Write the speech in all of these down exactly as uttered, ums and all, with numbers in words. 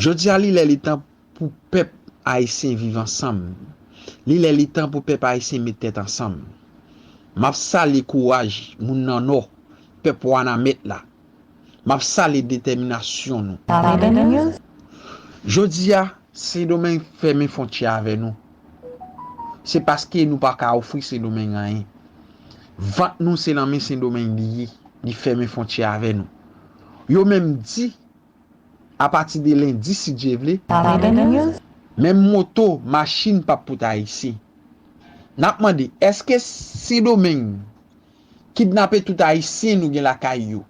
Jodi a, li lè li tan pou pèp ayisyen viv ansanm. Li lè li tan pou pèp ayisyen met tèt ansanm. M ap salye kouraj moun nan Nò, pèp Wanament la. M ap salye detèminasyon nou. Jodi a, Sendomeng fèmen fwontyè avè nou. Se paske nou pa ka ofri Sendomeng anyen. Vant nou se nan men Sendomeng li ye. Li fèmen fwontyè avè nou. Yo menm di, apati de lendi, si Dye vle, menm moto, machin p ap pote Ayisyen. N ap mande, èske Sendomeng kidnape tout Ayisyen nou gen lakay yo?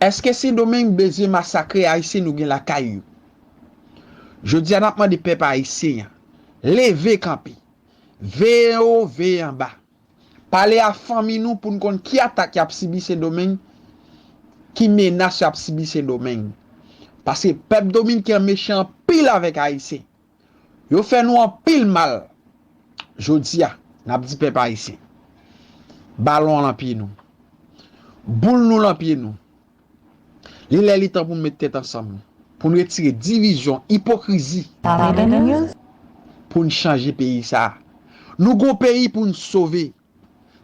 Èske Sendomeng bezwen masakre Ayisyen nou gen lakay yo? Jodi a, n ap mande pèp ayisyen an, leve kanpe, veye wo, veye anba. Pale a fanmi nou pou n konn ki atak y ap sibi Sendomeng, ki menas y ap sibi Sendomeng. Paske pèp dominiken an mechan anpil avèk Ayisyen. Yo fè nou anpil mal. Jodi a, n ap di pèp ayisyen, balon an lan pye nou. Boul nou lan pye nou. Li lè li tan pou n met tèt ansanm, pou n retire divizyon, ipokrizi, pou n chanje peyi sa a. Nou gon peyi pou n sove.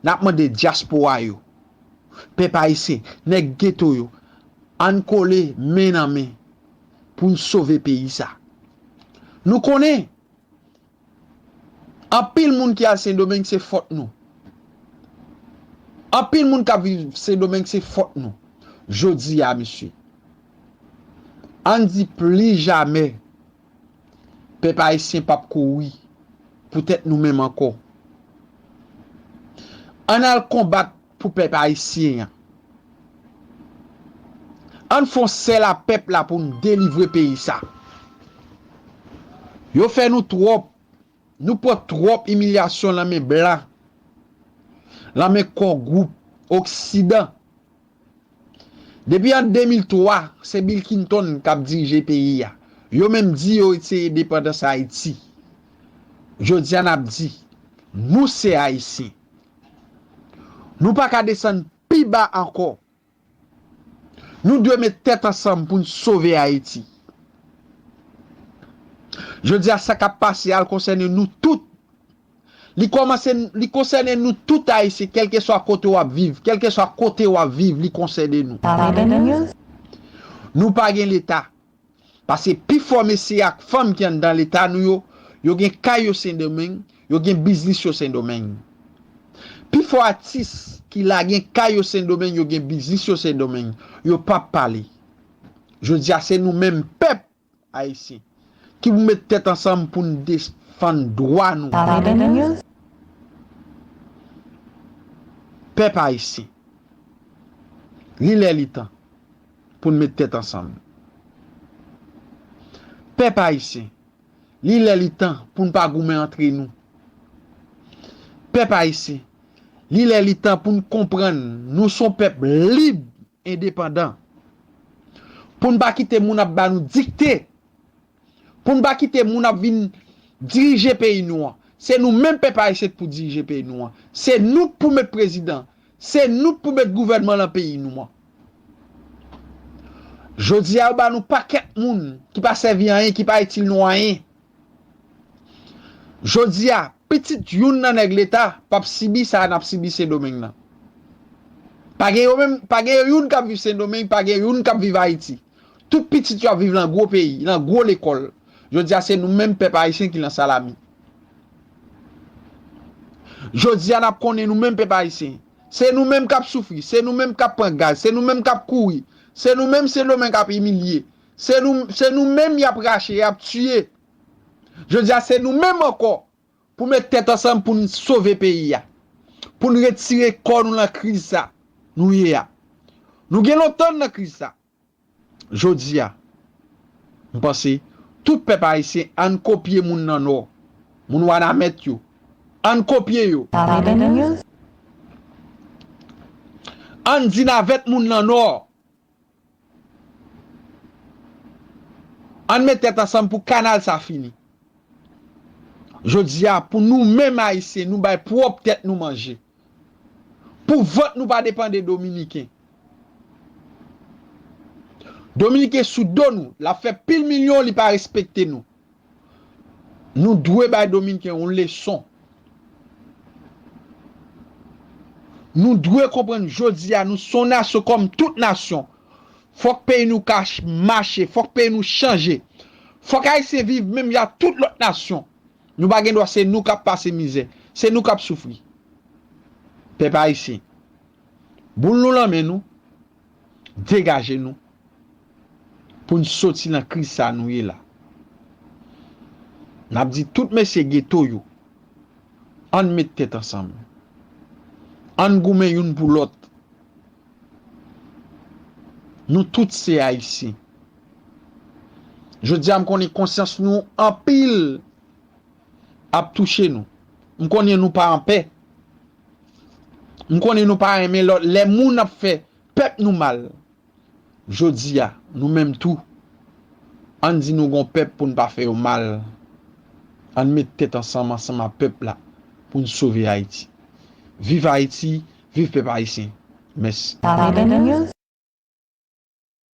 N ap mande dyaspora yo, pèp ayisyen, nèg geto yo, ann kole men nan men pou n sove peyi sa. Nou konnen, anpil moun ki al Sendomeng se fòt nou. Anpil moun k ap viv Sendomeng se fòt nou. Jodi a, mesye, ann di pli jamè pèp ayisyen p ap kouri pou tèt nou menm ankò. Ann al konbat pou pèp ayisyen an. Ann fè yon sèl a pèp la pou n delivre peyi sa. Yo fè nou twòp. Nou pran twòp imilyasyon lan men blan, lan men kò gwoup oksidan. Depi an de mil twa, se Bill Clinton k ap dirije peyi a. Yo menm di yo retire depandans Ayiti. Jodi a, n ap di, nou se Ayisyen. Nou pa ka desann pi ba ankò. Nou dwe met tèt ansanm pou n sove Ayiti. Jodi a, sa k ap pase a, l konsène nou tout. Li kòmanse, li konsène nou tout Ayisyen, kèlkeswa kote w ap viv, kèlkeswa kote w ap viv, li konsène nou. Nou pa gen Leta. Paske pifò mesye ak fanm ki anndan Leta nou yo, yo gen kay yo Sendomeng, yo gen biznis yo Sendomeng. Pifò atis ki la gen kay yo Sendomeng, yo gen biznis yo Sendomeng, yo p ap pale. Jodi a, se nou menm pèp ayisyen ki pou met tèt ansanm pou n defann dwa nou. Pèp ayisyen, li lè li tan pou n met tèt ansanm. Pèp ayisyen, li lè li tan pou n pa goumen antre nou. Pèp ayisyen, li lè li tan pou n konprann nou se yon pèp lib, endepandan. Pou n pa kite moun ap ba nou dikte. Pou n pa kite moun ap vin dirije peyi nou an. Se nou menm pèp ayisyen k pou dirije peyi nou an. Se nou k pou met prezidan. Se nou k pou met gouvènman lan peyi nou an. Jodi a, yo ba nou pakèt moun ki pa sèvi anyen, ki pa itil nou anyen. Jodi a, pitit youn nan nèg Leta p ap sibi sa n ap sibi Sendomeng nan. Pa gen yo menm, pa gen youn k ap viv Sendomeng, pa gen youn k ap viv Ayiti. Tout pitit yo ap viv lan gwo peyi, lan gwo lekòl. Jodi a, se nou menm pèp ayisyen ki lan salami. Jodi a, n ap konnen nou menm pèp ayisyen. Se nou menm k ap soufri, se nou menm k ap pran gaz, se nou menm k ap kouri, se nou menm Sendomeng ap imilye, se nou, se nou menm y ap rache, y ap tiye. Jodi a, se nou menm ankò pou met tèt ansanm pou n sove peyi a, pou n retire kò nou lan kriz sa nou ye a. Nou gen lontan n nan kriz sa. Jodi a, m panse tout pèp ayisyen, ann kopye moun nan Nò, moun Wanament yo. Ann kopye yo. Ann di navèt moun nan Nò. Ann met tèt ansanm pou kanal sa fini. Jodi a, pou nou menm ayisyen, nou bay pwòp tèt nou manje. Pou vant nou pa depann de Dominiken. Dominiken sou do nou, l ap fè pil milyon, li pa respekte nou. Nou dwe bay Dominiken yon leson. Nou dwe konprann jodi a, nou se yon nasyon kòm tout nasyon. Fòk peyi nou ka ch- mache, fòk peyi nou chanje. Fòk Ayisyen viv menm jan ak tout lòt nasyon. Nou pa gen dwa se nou k ap pase mizè, se nou k ap soufri. Pèp ayisyen, boul nou nan men nou, degaje nou pou n soti nan kriz sa nou ye la. N ap di tout mesye geto yo, ann met tèt ansanm. Ann goumen youn pou lòt. Nou tout se Ayisyen. Jodi a, m konnen konsyans nou anpil ap touche nou. M konnen nou pa anpè. M konnen nou pa renmen lòt lè moun ap fè pèp nou mal. Jodi a, nou menm tou, ann di nou gon pèp pou n pa fè yo mal. Ann met tèt ansanm, ansanm ak pèp la, pou n sove Ayiti. Viv Ayiti, viv pèp ayisyen. Mèsi. Babylon News.